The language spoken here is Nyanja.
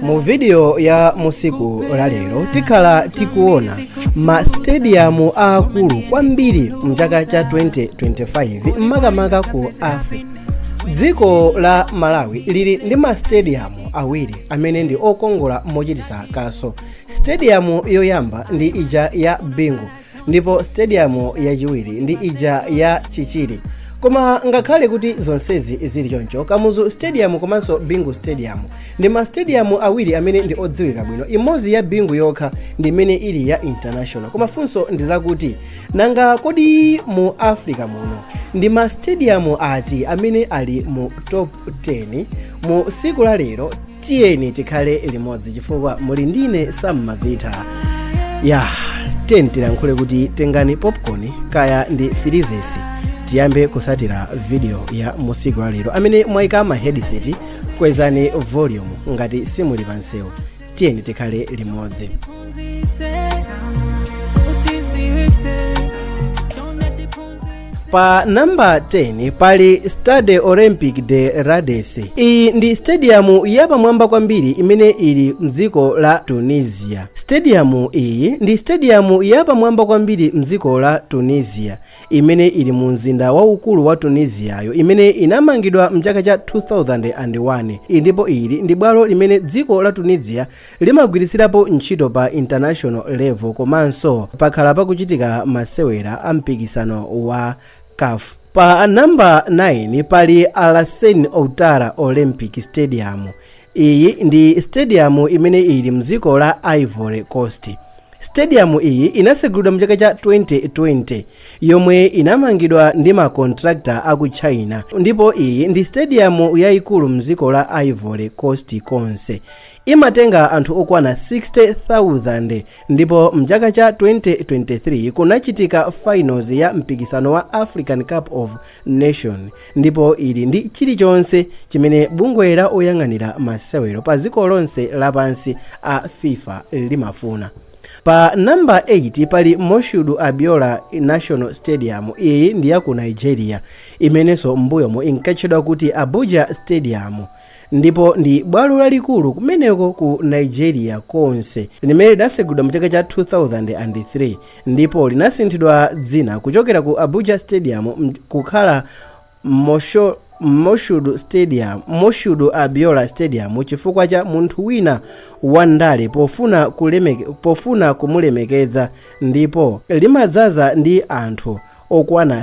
Mu video ya musiku la lero tikhala tikuona ma stadium aakulu kwambiri mchaka cha 2025, makamaka ku Africa. Dziko la Malawi lili ndi ma stadium awiri amene ndi okongola mochititsa kaso. Stadium yoyamba ndi ija ya Bingu, ndipo stadium yachiwiri ndi ija ya Chichiri. Koma ngakhale kuti zonsezi zili choncho, Kamuzu Stadium komanso Bingu Stadium ndi ma stadium awiri amene ndi odziwika bwino. Imodzi ya Bingu yokha ndi imene ili ya international. Koma funso ndi zakuti, nanga kodi mu Africa muno ndi ma stadium ati amene ali mu top 10? Mu siku la lero tiyeni tikhale limodzi, chifukwa muli ndine Sam Mavita. Ya, tiyeni tilankhule kuti tengani popcorn kaya ndi filizesi, tiyambe kusatira video ya musiku la lero. Amene mwayika ma headset, kwezani volume ngati simuli pansewu. Tiyeni tikhale limodzi. Pa namba 10 pali Stade Olympique de Rades. Iyi ndi stadium yapamwamba kwambiri imene ili mdziko la Tunisia. Stadium iyi ndi stadium yapamwamba kwambiri mdziko la Tunisia, imene ili mu mzinda waukulu wa Tunisiayo, imene inamangidwa mchaka cha 2001, ndipo ili ndi bwalo limene dziko la Tunisia limagwiritsirapo ntchito pa international level, komanso pakhala pakuchitika masewera a mpikisano wa CAF. Pa namba 9 pali Alassane Ouattara Olympic Stadium. Iyi ndi stadium imene ili mdziko la Ivory Coast. Stadium iyi inasegulidwa mchaka cha 2020, yomwe inamangidwa ndi ma contractor aku China, ndipo iyi ndi stadium yayikulu mdziko la Ivory Coast konse. Imatenga anthu okwana 60,000, ndipo mchaka cha 2023 kunachitika finals ya mpikisano wa African Cup of Nation, ndipo ili ndi chilichonse chimene bungwe la oyang'anira masewero pa dziko lonse lapansi a FIFA limafuna. Pa namba 8 pali Moshood Abiola National Stadium. Iyi ndi ya ku Nigeria, imenenso m'mbuyomo inkatchedwa kuti Abuja Stadium, ndipo ndi bwalo lalikulu kumeneko ku Nigeria konse, limene linasegulidwa mu chaka cha 2003, ndipo linasinthidwa dzina kuchokera ku Abuja Stadium kukhala Moshood Stadium, Moshood Abiola Stadium, chifukwa cha munthu wina wandale pofuna kumulemekeza, ndipo limadzaza ndi anthu okwana